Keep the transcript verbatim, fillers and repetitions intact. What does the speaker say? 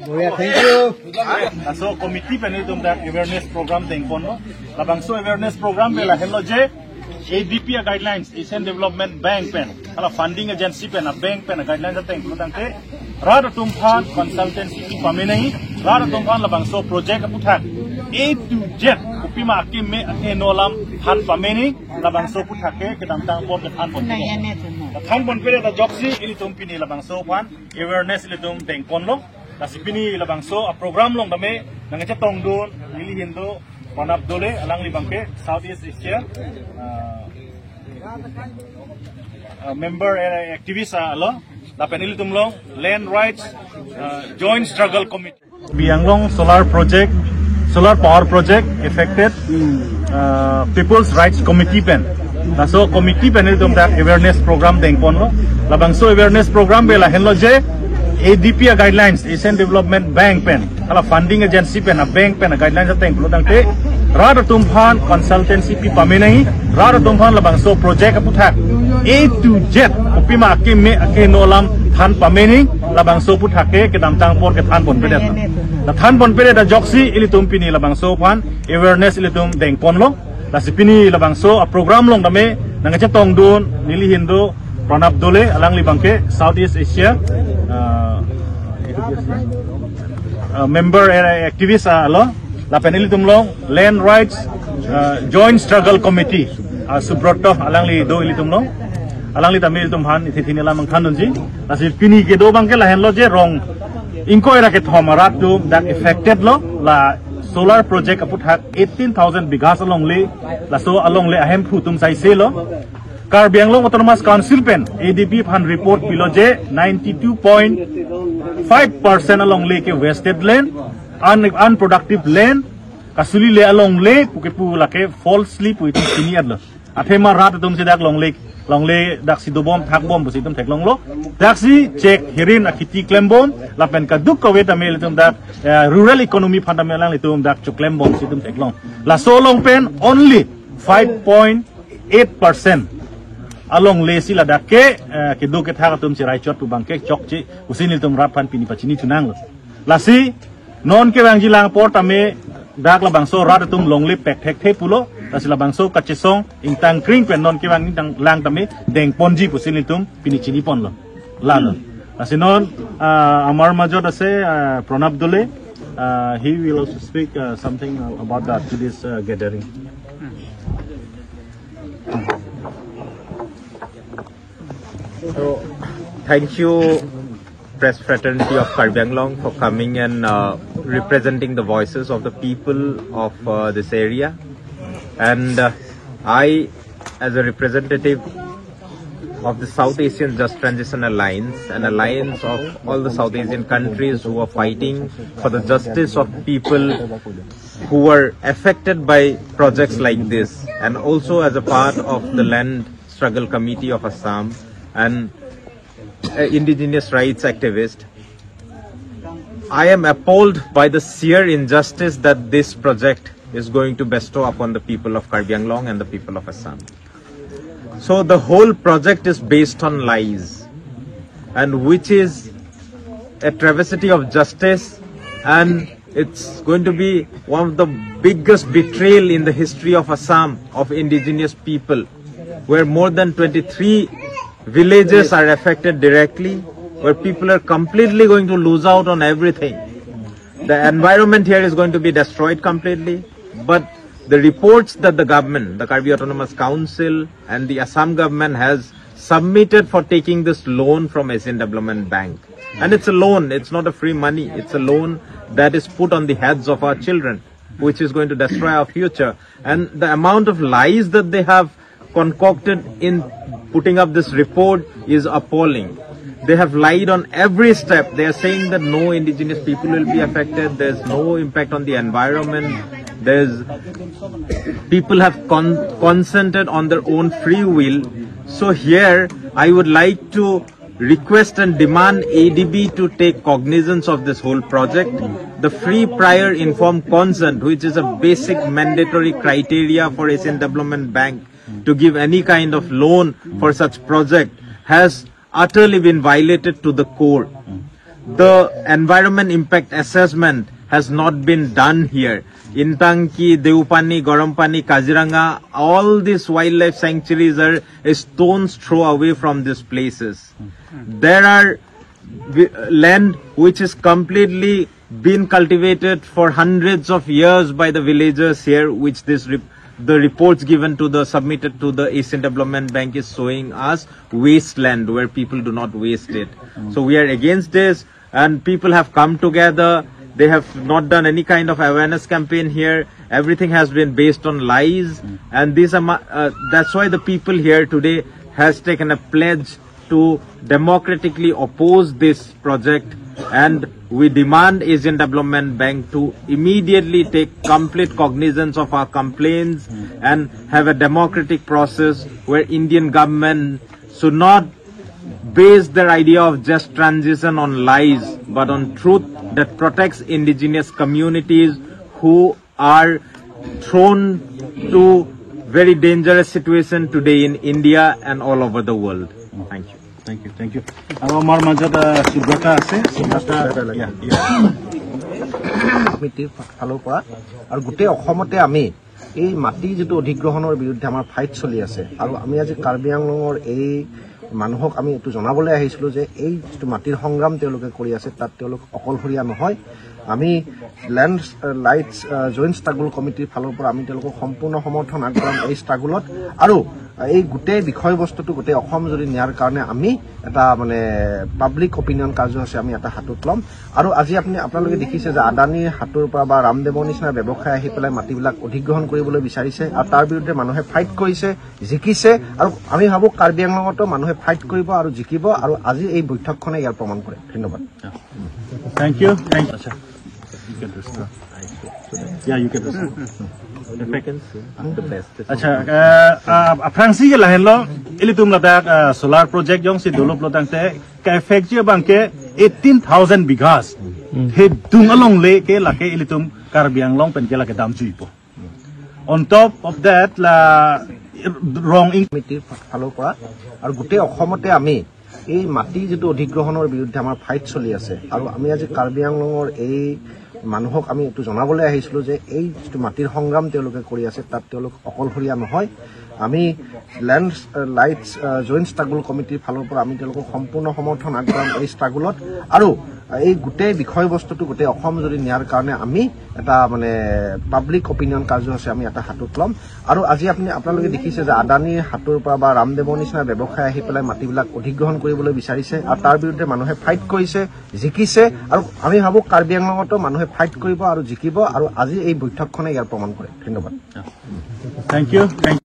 Boya, thank you. Laso committee pen ilitum dak awareness program dengponlo. Labangso awareness program pen lahenlo je A D B a guidelines, Asian Development Bank pen, hala funding agency pen, a bank pen a guidelines ateng pulo tangte, rat atum aphan consultancy pi pame nangji, rat atum aphan labangso project aputhak A to Z, kopima akeme akeheno alam than pame nangji, labangso aputhak ke kedamtang apor kethanpon. Thanponpedet ajoksi ilitum pini labangso aphan awareness ilitum dengponlo. Lasi pini labangso a program along tame nangkachetongdun neli ahin do Pranab Dole, alangli abangke South East Asia, uh, uh, member, uh, activist, uh, alo, lapen ilitum along Land Rights, uh, Joint Struggle Committee. Karbi Anglong solar project, solar power project affected, uh, People's Rights Committee pen. Laso committee pen ilitum dak awareness program dengponlo. Labangso awareness program pen lahenlo je A D B a guidelines, Asian Development Bank pen, hala funding agency pen, a bank pen a guidelines ateng pulo tangte, rat atum aphan consultancy pi pame nangji, rat atum aphan labangso project aputhak A to Z, kopima akeme akeheno alam than pame nangji, labangso aputhak ke kedamtang apor kethanponpedet. La thanponpedet ajoksi ilitum pini labangso aphan awareness ilitum dengponlo. Lasi pini labangso a program along tame nangkachetongdun neli ahin do Pranab Dole, alangli abangke South East Asia, uh, uh, member, uh, activist, uh, alo, lapen ilitum along Land Rights, uh, Joint Struggle Committee, uh, Subroto, alangli do ilitum along. Alangli tame ilitum aphan ithi thini alam nangthandunji. Lasi pini kedo abangke lahenlo je rong ingkoi ra kethom arat atum dak affected lo, la solar project aputhak eighteen thousand bighas alongle, laso alongle ahemphu atum saiselo. Karbi Anglong Autonomous Council pen A D B aphan report pilo je ninety-two point five percent alongle ke wasted land, un-, unproductive land, kasuli le alongle, puke pu lake falsely pu itum chini-etlo. Athema rat atum si dak longle, longle dak si dobom thakbom pusi itum theklonglo. Dak si chek hirin akhiti klembom, lapen kadokave tame ilitum dak, eh, rural economy aphan tame alanglitum dak choklembom si itum theklong. Laso along pen only five point eight percent alongle si ladak ke, eh, kedo kethak atum si raichot pu abangke chokche pusi nelitum rat aphan pini pachini chunanglo. Lasi non kevangji lang apor tame dak labangso rat atum longle pek thekthe pulo, lasi labangso kachesong ingtang kring pen non kevangji tang lang tame dengponji pusi nelitum pini chiniponlo. Lalo. Lasi non, ah, amar majot ase, ah, Pranab Dole, ah, he will also speak, ah, something, uh, about that to this, uh, gathering. So, thank you, Press Fraternity of Karbi Anglong, for coming and, uh, representing the voices of the people of, uh, this area. And, uh, I, as a representative of the South Asian Just Transition Alliance, an alliance of all the South Asian countries who are fighting for the justice of people who were affected by projects like this, and also as a part of the Land Struggle Committee of Assam, and uh, indigenous rights activist, I am appalled by the sheer injustice that this project is going to bestow upon the people of Karbi Anglong and the people of Assam. So the whole project is based on lies, and which is a travesty of justice, and it's going to be one of the biggest betrayal in the history of Assam, of indigenous people, where more than twenty-three villages are affected directly, where people are completely going to lose out on everything. The environment here is going to be destroyed completely, but the reports that the government, the Karbi Autonomous Council and the Assam government has submitted for taking this loan from Asian Development Bank, and it's a loan, it's not a free money, it's a loan that is put on the heads of our children, which is going to destroy our future. And the amount of lies that they have concocted in putting up this report is appalling. They have lied on every step. They are saying that no indigenous people will be affected. There's no impact on the environment. There's, people have con-, consented on their own free will. So here, I would like to request and demand A D B to take cognizance of this whole project. The free prior informed consent, which is a basic mandatory criteria for Asian Development Bank to give any kind of loan for such project, has Utterly been violated to the core. The environment impact assessment has not been done here. Intanki, Deopani, Garampani, Kaziranga, all these wildlife sanctuaries are a stone's throw away from these places. There are wi- land which is completely been cultivated for hundreds of years by the villagers here, which this rep- the reports given to the submitted to the Asian Development Bank is showing us wasteland where people do not waste it. So we are against this, and people have come together. They have not done any kind of awareness campaign here. Everything has been based on lies, and these are, uh, that's why the people here today has taken a pledge to democratically oppose this project, and we demand Asian Development Bank to immediately take complete cognizance of our complaints and have a democratic process where Indian government should not base their idea of just transition on lies but on truth that protects indigenous communities who are thrown to very dangerous situation today in India and all over the world. Thank you. Thank you, thank you. আৰু আমাৰ মাজত আহ, সুব্ৰতা আছে। Subrata, yeah, yeah. কমিটিৰ ফালৰ পৰা আৰু গোটেই অসমতে আমি এই মাটি যিটো অধিগ্ৰহণৰ বিৰুদ্ধে আমাৰ ফাইট চলি আছে আৰু আমি আজি কাৰ্বি আংলঙৰ এই মানুহক আমি এইটো জনাবলৈ আহিছিলোঁ যে এই যিটো মাটিৰ সংগ্ৰাম তেওঁলোকে কৰি আছে তাত তেওঁলোক অকলশৰীয়া নহয়। আমি লেণ্ড ৰাইটছ জইণ্ট ষ্ট্ৰাগল কমিটিৰ ফালৰ পৰা আমি তেওঁলোকক সম্পূৰ্ণ সমৰ্থন আগবঢ়াম এই ষ্ট্ৰাগলত। আৰু এই গোটেই বিষয়বস্তুটো গোটেই অসম জুৰি নিয়াৰ কাৰণে আমি এটা মানে পাব্লিক অপিনিয়ন কাৰ্যসূচী আমি এটা হাতত ল'ম। আৰু আজি আপুনি আপোনালোকে দেখিছে যে আদানীৰ হাতৰ পৰা বা ৰামদেৱৰ নিচিনা ব্যৱসায় আহি পেলাই মাটিবিলাক অধিগ্ৰহণ কৰিবলৈ বিচাৰিছে আৰু তাৰ বিৰুদ্ধে মানুহে ফাইট কৰিছে, জিকিছে। আৰু আমি ভাবোঁ কাৰ্বি আংলঙতো মানুহে ফাইট কৰিব আৰু জিকিব। আৰু আজি এই বৈঠকখনে ইয়াৰ প্ৰমাণ কৰে। ধন্যবাদ। Thank you. Thank you. Acha, you can restore. Yeah, you can restore. Effect. Acha, uh, uh, aphrangsi ke lahenlo, ilitum ladak uh, solar project jongsi develop lo tangte, ka effect ji abang ke eighteen thousand bighas. He dung along le ke lake ilitum Karbi Anglong pen ke lake damjuipo. On top of that, la wrong in কমিটিৰ ফালৰ পৰা আৰু গোটেই অসমতে আমি এই মাটি যিটো অধিগ্ৰহণৰ বিৰুদ্ধে আমাৰ ফাইট চলি আছে আৰু আমি আজি কাৰ্বি আংলঙৰ এই মানুহক আমি এইটো জনাবলৈ আহিছিলোঁ যে এই যিটো মাটিৰ সংগ্ৰাম তেওঁলোকে কৰি আছে তাত তেওঁলোক অকলশৰীয়া নহয়। আমি লেণ্ড ৰাইটছ জইণ্ট ষ্ট্ৰাগল কমিটিৰ ফালৰ পৰা আমি তেওঁলোকক সম্পূৰ্ণ সমৰ্থন আগবঢ়াম এই ষ্ট্ৰাগলত। আৰু এই গোটেই বিষয়বস্তুটো গোটেই অসম জুৰি নিয়াৰ কাৰণে আমি এটা মানে পাব্লিক অপিনিয়ন কাৰ্যসূচী আমি এটা হাতত ল'ম। আৰু আজি আপুনি আপোনালোকে দেখিছে যে আদানীৰ হাতৰ পৰা বা ৰামদেৱৰ নিচিনা ব্যৱসায় আহি পেলাই মাটিবিলাক অধিগ্ৰহণ কৰিবলৈ বিচাৰিছে আৰু তাৰ বিৰুদ্ধে মানুহে ফাইট কৰিছে, জিকিছে। আৰু আমি ভাবোঁ কাৰ্বি আংলঙতো মানুহে ফাইট কৰিব আৰু জিকিব। আৰু আজি এই বৈঠকখনে ইয়াৰ প্ৰমাণ কৰে। ধন্যবাদ। Thank you. Thank you.